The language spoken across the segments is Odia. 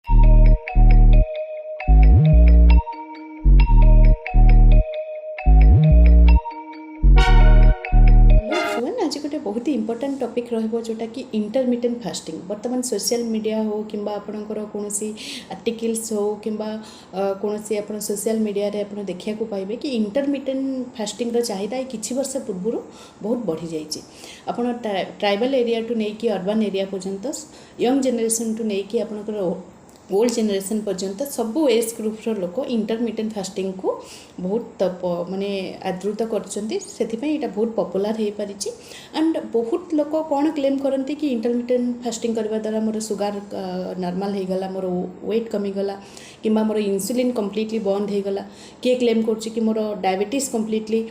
ହ୍ୟାଲୋ ଏଭ୍ରିୱାନ୍, ଆଜି ଗୋଟେ ବହୁତ ଇମ୍ପୋର୍ଟାଣ୍ଟ ଟପିକ୍ ରହିବ, ଯେଉଁଟାକି ଇଣ୍ଟରମିଟେଣ୍ଟ ଫାଷ୍ଟିଂ। ବର୍ତ୍ତମାନ ସୋସିଆଲ ମିଡ଼ିଆ ହେଉ କିମ୍ବା ଆପଣଙ୍କର କୌଣସି ଆର୍ଟିକିଲ୍ସ ହେଉ କିମ୍ବା କୌଣସି ଆପଣ ସୋସିଆଲ ମିଡ଼ିଆରେ ଆପଣ ଦେଖିବାକୁ ପାଇବେ କି ଇଣ୍ଟରମିଟେଣ୍ଟ ଫାଷ୍ଟିଂର ଚାହିଦା ଏଇ କିଛି ବର୍ଷ ପୂର୍ବରୁ ବହୁତ ବଢ଼ିଯାଇଛି। ଆପଣ ଟ୍ରାଇବାଲ୍ ଏରିଆଠୁ ନେଇକି ଅର୍ବାନ୍ ଏରିଆ ପର୍ଯ୍ୟନ୍ତ, ୟଙ୍ଗ ଜେନେରେସନ୍ଠୁ ନେଇକି ଆପଣଙ୍କର ଓଲ୍ଡ ଜେନେରେସନ୍ ପର୍ଯ୍ୟନ୍ତ, ସବୁ ଏଜ୍ ଗ୍ରୁପ୍ର ଲୋକ ଇଣ୍ଟରମିଟେଣ୍ଟ ଫାଷ୍ଟିଂକୁ ବହୁତ ମାନେ ଆଦୃତ କରୁଛନ୍ତି। ସେଥିପାଇଁ ଏଇଟା ବହୁତ ପପୁଲାର ହେଇପାରିଛି। ଆଣ୍ଡ ବହୁତ ଲୋକ କ'ଣ କ୍ଲେମ୍ କରନ୍ତି କି ଇଣ୍ଟରମିଟେଣ୍ଟ ଫାଷ୍ଟିଂ କରିବା ଦ୍ୱାରା ମୋର ସୁଗାର ନର୍ମାଲ୍ ହେଇଗଲା, ମୋର ୱେଟ୍ କମିଗଲା କିମ୍ବା ମୋର ଇନ୍ସୁଲିନ୍ କମ୍ପ୍ଲିଟଲି ବନ୍ଦ ହେଇଗଲା। କିଏ କ୍ଲେମ୍ କରୁଛି କି ମୋର ଡାଇବେଟିସ୍ କମ୍ପ୍ଲିଟଲି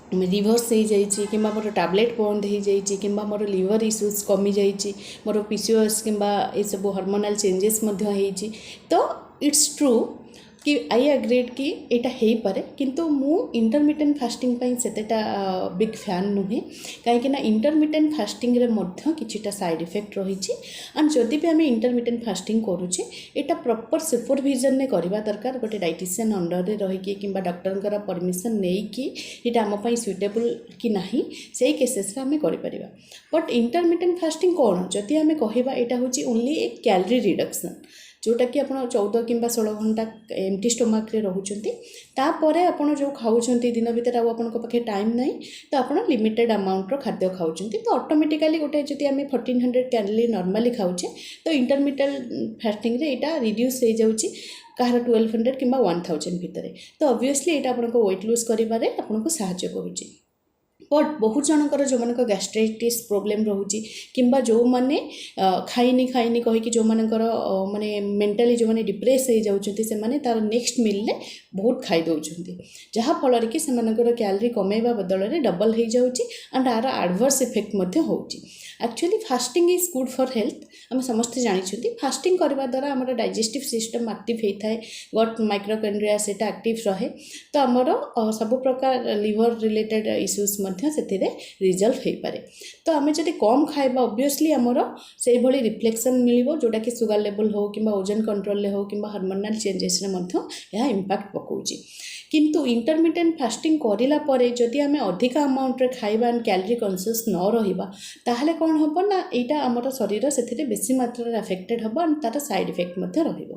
ରିଭର୍ସ ହେଇଯାଇଛି କିମ୍ବା ମୋର ଟ୍ୟାବଲେଟ୍ ବନ୍ଦ ହେଇଯାଇଛି କିମ୍ବା ମୋର ଲିଭର୍ ଇସ୍ୟୁଜ୍ କମିଯାଇଛି, ମୋର ପିସିଓଏସ୍ କିମ୍ବା ଏସବୁ ହର୍ମୋନାଲ୍ ଚେଞ୍ଜେସ୍ ମଧ୍ୟ ହେଇଛି। ତ it's true କି I ଆଗ୍ରିଡ୍ କି ଏଇଟା ହେଇପାରେ, କିନ୍ତୁ ମୁଁ ଇଣ୍ଟରମିଟେଣ୍ଟ ଫାଷ୍ଟିଂ ପାଇଁ ସେତେଟା ବିଗ୍ ଫ୍ୟାନ୍ ନୁହେଁ, କାହିଁକିନା ଇଣ୍ଟରମିଟେଣ୍ଟ ଫାଷ୍ଟିଂରେ ମଧ୍ୟ କିଛିଟା ସାଇଡ଼୍ ଇଫେକ୍ଟ ରହିଛି। ଆଣ୍ଡ ଯଦି ବି ଆମେ ଇଣ୍ଟରମିଟେଣ୍ଟ ଫାଷ୍ଟିଂ କରୁଛେ, ଏଇଟା ପ୍ରପର୍ ସୁପରଭିଜନରେ କରିବା ଦରକାର। ଗୋଟେ ଡାଇଟିସିଆନ୍ ଅଣ୍ଡରରେ ରହିକି କିମ୍ବା ଡକ୍ଟରଙ୍କର ପରମିସନ୍ ନେଇକି ଏଇଟା ଆମ ପାଇଁ ସୁଇଟେବୁଲ୍ କି ନାହିଁ, ସେଇ କେସେସ୍ରେ ଆମେ କରିପାରିବା। ବଟ୍ ଇଣ୍ଟରମିଟେଣ୍ଟ ଫାଷ୍ଟିଂ କ'ଣ ଯଦି ଆମେ କହିବା, ଏଇଟା ହେଉଛି ଓନ୍ଲି ଏ କ୍ୟାଲୋରି ରିଡକ୍ସନ୍, ଯେଉଁଟାକି ଆପଣ 14 କିମ୍ବା 16 ଘଣ୍ଟା ଏମ୍ଟି ଷ୍ଟୋମାକ୍ରେ ରହୁଛନ୍ତି। ତାପରେ ଆପଣ ଯେଉଁ ଖାଉଛନ୍ତି, ଦିନ ଭିତରେ ଆଉ ଆପଣଙ୍କ ପାଖେ ଟାଇମ୍ ନାହିଁ, ତ ଆପଣ ଲିମିଟେଡ଼ ଆମାଉଣ୍ଟର ଖାଦ୍ୟ ଖାଉଛନ୍ତି। ତ ଅଟୋମେଟିକାଲି ଗୋଟେ ଯଦି ଆମେ 1400 କ୍ୟାଲୋରି ନର୍ମାଲି ଖାଉଛେ, ତ ଇଣ୍ଟରମିଟେଣ୍ଟ ଫାଷ୍ଟିଂରେ ଏଇଟା ରିଡ୍ୟୁସ୍ ହେଇଯାଉଛି କାହାର 1200 କିମ୍ବା 1000 ଭିତରେ। ତ ଅବଭିୟସଲି ଏଇଟା ଆପଣଙ୍କ ୱେଟ୍ ଲୁଜ୍ କରିବାରେ ଆପଣଙ୍କୁ ସାହାଯ୍ୟ କରୁଛି। ବଟ୍ ବହୁତ ଜଣଙ୍କର, ଯେଉଁମାନଙ୍କ ଗ୍ୟାଷ୍ଟ୍ରାଇଟିସ୍ ପ୍ରୋବ୍ଲେମ୍ ରହୁଛି କିମ୍ବା ଯେଉଁମାନେ ଖାଇନି ଖାଇନି କହିକି ଯେଉଁମାନଙ୍କର ମାନେ ମେଣ୍ଟାଲି ଯେଉଁମାନେ ଡିପ୍ରେସ୍ ହେଇଯାଉଛନ୍ତି, ସେମାନେ ତା'ର ନେକ୍ସଟ ମିଲ୍ରେ ବହୁତ ଖାଇ ଦେଉଛନ୍ତି, ଯାହାଫଳରେ କି ସେମାନଙ୍କର କ୍ୟାଲୋରି କମେଇବା ବଦଳରେ ଡବଲ୍ ହେଇଯାଉଛି ଆଣ୍ଡ ଆର ଆଡ଼ଭର୍ସ ଇଫେକ୍ଟ ମଧ୍ୟ ହେଉଛି। Actually, fasting is good for health, ଆମେ ସମସ୍ତେ ଜାଣିଛନ୍ତି। ଫାଷ୍ଟିଂ କରିବା ଦ୍ୱାରା ଆମର ଡାଇଜେଷ୍ଟିଭ୍ ସିଷ୍ଟମ୍ ଆକ୍ଟିଭ୍ ହେଇଥାଏ, ଗଟ୍ ମାଇଟୋକଣ୍ଡ୍ରିଆ ସେଇଟା ଆକ୍ଟିଭ୍ ରହେ, ତ ଆମର ସବୁ ପ୍ରକାର ଲିଭର୍ ରିଲେଟେଡ଼୍ ଇସ୍ୟୁଜ୍ ମଧ୍ୟ ସେଥିରେ ରିଜଲ୍ଭ ହେଇପାରେ। ତ ଆମେ ଯଦି କମ୍ ଖାଇବା, ଅବଭିୟସଲି ଆମର ସେଇଭଳି ରିଫ୍ଲେକ୍ସନ୍ ମିଳିବ, ଯେଉଁଟାକି ସୁଗାର ଲେଭଲ୍ ହେଉ କିମ୍ବା ଓଜନ କଣ୍ଟ୍ରୋଲରେ ହେଉ କିମ୍ବା ହର୍ମୋନାଲ୍ ଚେଞ୍ଜେସ୍ରେ ମଧ୍ୟ ଏହା ଇମ୍ପାକ୍ଟ ପକାଉଛି। କିନ୍ତୁ ଇଣ୍ଟରମିଟେଣ୍ଟ ଫାଷ୍ଟିଂ କରିଲା ପରେ ଯଦି ଆମେ ଅଧିକା ଆମାଉଣ୍ଟରେ ଖାଇବା ଆଣ୍ଡ କ୍ୟାଲୋରି କନସିୟସ୍ ନ ରହିବା, ତାହେଲେ କ'ଣ ହେବ ନା ଏଇଟା ଆମର ଶରୀର ସେଥିରେ ବେଶୀ ମାତ୍ରାରେ ଆଫେକ୍ଟେଡ଼ ହେବ ଆଣ୍ଡ ତା'ର ସାଇଡ଼୍ ଇଫେକ୍ଟ ମଧ୍ୟ ରହିବ।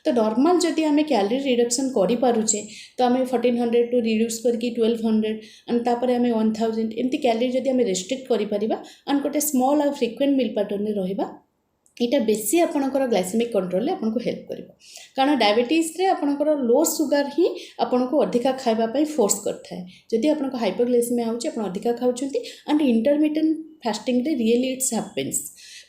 ତ ନର୍ମାଲ୍ ଯଦି ଆମେ କ୍ୟାଲୋରି ରିଡକ୍ସନ୍ କରିପାରୁଛେ, ତ ଆମେ 1400 ଟୁ ରିଡ୍ୟୁସ୍ କରିକି 1200 ଆଣ୍ଡ ତାପରେ ଆମେ 1000, ଏମିତି କ୍ୟାଲୋରି ଯଦି ଆମେ ରେଷ୍ଟ୍ରିକ୍ଟ କରିପାରିବା ଆଣ୍ଡ ଗୋଟେ ସ୍ମଲ୍ ଆଉ ଫ୍ରିକ୍ୱେଣ୍ଟ ମିଲ୍ ପାଟର୍ନରେ ରହିବା, ଏଇଟା ବେଶୀ ଆପଣଙ୍କର ଗ୍ଲାଇସେମିକ୍ କଣ୍ଟ୍ରୋଲରେ ଆପଣଙ୍କୁ ହେଲ୍ପ କରିବ। କାରଣ ଡାଇବେଟିସ୍ରେ ଆପଣଙ୍କର ଲୋ ସୁଗାର ହିଁ ଆପଣଙ୍କୁ ଅଧିକା ଖାଇବା ପାଇଁ ଫୋର୍ସ କରିଥାଏ। ଯଦି ଆପଣଙ୍କ ହାଇପୋଗ୍ଲାଇସେମିଆ ହେଉଛି, ଆପଣ ଅଧିକା ଖାଉଛନ୍ତି। ଆଣ୍ଡ ଇଣ୍ଟରମିଟେଣ୍ଟ ଫାଷ୍ଟିଂରେ ରିଏଲି it's happens.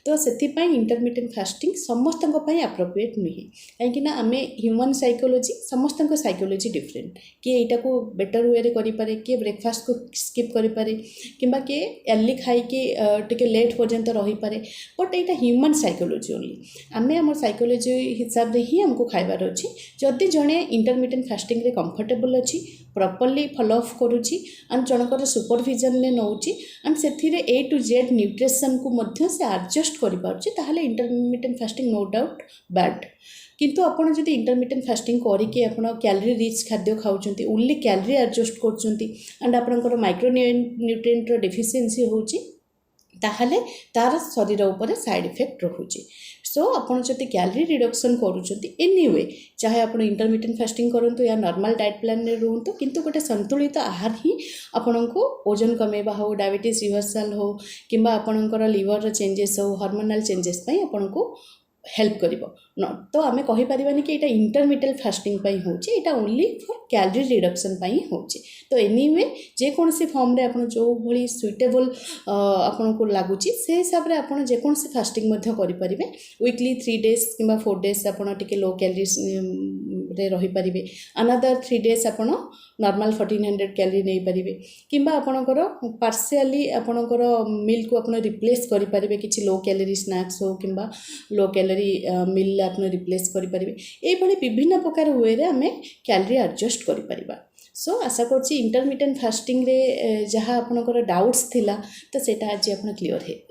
ତ ସେଥିପାଇଁ ଇଣ୍ଟରମିଟେଣ୍ଟ ଫାଷ୍ଟିଂ ସମସ୍ତଙ୍କ ପାଇଁ ଆପ୍ରୋପ୍ରିଏଟ୍ ନୁହେଁ, କାହିଁକିନା ଆମେ ହ୍ୟୁମାନ୍ ସାଇକୋଲୋଜି, ସମସ୍ତଙ୍କ ସାଇକୋଲୋଜି ଡିଫରେଣ୍ଟ। କିଏ ଏଇଟାକୁ ବେଟର୍ ୱେରେ କରିପାରେ, କିଏ ବ୍ରେକଫାଷ୍ଟକୁ ସ୍କିପ୍ କରିପାରେ କିମ୍ବା କିଏ ଏର୍ଲି ଖାଇକି ଟିକେ ଲେଟ୍ ପର୍ଯ୍ୟନ୍ତ ରହିପାରେ। ବଟ୍ ଏଇଟା ହ୍ୟୁମାନ୍ ସାଇକୋଲୋଜି ଓନ୍ଲି। ଆମେ ଆମ ସାଇକୋଲୋଜି ହିସାବରେ ହିଁ ଆମକୁ ଖାଇବାର ଅଛି। ଯଦି ଜଣେ ଇଣ୍ଟରମିଟେଣ୍ଟ ଫାଷ୍ଟିଂରେ କମ୍ଫର୍ଟେବଲ୍ ଅଛି, ପ୍ରପର୍ଲି ଫଲୋ ଅପ୍ କରୁଛି ଆଣ୍ଡ ଜଣଙ୍କର ସୁପରଭିଜନରେ ନେଉଛି ଆଣ୍ଡ ସେଥିରେ ଏ ଟୁ ଜେଡ଼୍ ନ୍ୟୁଟ୍ରିସନ୍କୁ ମଧ୍ୟ ସେ ଆଡ଼ଜଷ୍ଟ କରିପାରୁଛି, ତାହେଲେ intermittent fasting no doubt bad. କିନ୍ତୁ ଆପଣ ଯଦି ଇଣ୍ଟରମିଟେଣ୍ଟ ଫାଷ୍ଟିଂ କରିକି ଆପଣ କ୍ୟାଲୋରି ରିଚ୍ ଖାଦ୍ୟ ଖାଉଛନ୍ତି, ଓନ୍ଲି କ୍ୟାଲୋରି ଆଡ଼ଜଷ୍ଟ କରୁଛନ୍ତି ଆଣ୍ଡ ଆପଣଙ୍କର ମାଇକ୍ରୋ ନ୍ୟୁଟ୍ରିଏଣ୍ଟର ଡେଫିସିଏନ୍ସି ହେଉଛି, ତାହେଲେ ତା'ର ଶରୀର ଉପରେ ସାଇଡ଼୍ ଇଫେକ୍ଟ ରହୁଛି। ସୋ ଆପଣ ଯଦି କ୍ୟାଲୋରି ରିଡକ୍ସନ୍ କରୁଛନ୍ତି, ଏନିୱେ, ଚାହେ ଆପଣ ଇଣ୍ଟରମିଟେଣ୍ଟ ଫାଷ୍ଟିଂ କରନ୍ତୁ ୟା ନର୍ମାଲ୍ ଡାଏଟ୍ ପ୍ଲାନ୍ରେ ରୁହନ୍ତୁ, କିନ୍ତୁ ଗୋଟେ ସନ୍ତୁଳିତ ଆହାର ହିଁ ଆପଣଙ୍କୁ ଓଜନ କମେଇବା ହେଉ, ଡାଇବେଟିସ୍ ରିଭର୍ସାଲ୍ ହେଉ କିମ୍ବା ଆପଣଙ୍କର ଲିଭରର ଚେଞ୍ଜେସ୍ ହେଉ, ହର୍ମୋନାଲ୍ ଚେଞ୍ଜେସ୍ ପାଇଁ ଆପଣଙ୍କୁ ହେଲ୍ପ କରିବ। ନ ତ ଆମେ କହିପାରିବାନି କି ଏଇଟା ଇଣ୍ଟରମିଟେଣ୍ଟ ଫାଷ୍ଟିଂ ପାଇଁ ହେଉଛି, ଏଇଟା ଓନ୍ଲି ଫର୍ କ୍ୟାଲୋରି ରିଡକ୍ସନ୍ ପାଇଁ ହିଁ ହେଉଛି। ତ ଏନିୱେ, ଯେକୌଣସି ଫର୍ମରେ ଆପଣ ଯେଉଁଭଳି ସୁଇଟେବଲ୍ ଆପଣଙ୍କୁ ଲାଗୁଛି, ସେ ହିସାବରେ ଆପଣ ଯେକୌଣସି ଫାଷ୍ଟିଂ ମଧ୍ୟ କରିପାରିବେ। ୱିକଲି 3 ଡେଜ୍ କିମ୍ବା 4 ଡେଜ୍ ଆପଣ ଟିକେ ଲୋ କ୍ୟାଲୋରିଜରେ ରହିପାରିବେ, ଆନାଦର 3 ଡେଜ୍ ଆପଣ ନର୍ମାଲ୍ 1400 କ୍ୟାଲୋରି ନେଇପାରିବେ କିମ୍ବା ଆପଣଙ୍କର ପାର୍ସିଆଲି ଆପଣଙ୍କର ମିଲ୍କୁ ଆପଣ ରିପ୍ଲେସ୍ କରିପାରିବେ, କିଛି ଲୋ କ୍ୟାଲୋରି ସ୍ନାକ୍ସ ହେଉ କିମ୍ବା ଲୋ କ୍ୟାଲୋରି ମିଲ୍ ଆପଣ ରିପ୍ଲେସ୍ କରିପାରିବେ। ଏଇଭଳି ବିଭିନ୍ନ ପ୍ରକାର ୱେରେ ଆମେ କ୍ୟାଲୋରି ଆଡ଼ଜଷ୍ଟ କରିପାରିବା। ସୋ ଆଶା କରୁଛି ଇଣ୍ଟରମିଟେଣ୍ଟ ଫାଷ୍ଟିଂରେ ଯାହା ଆପଣଙ୍କର ଡାଉଟ୍ସ ଥିଲା, ତ ସେଇଟା ଆଜି ଆପଣ କ୍ଲିଅର୍ ହେଇପାରିବେ।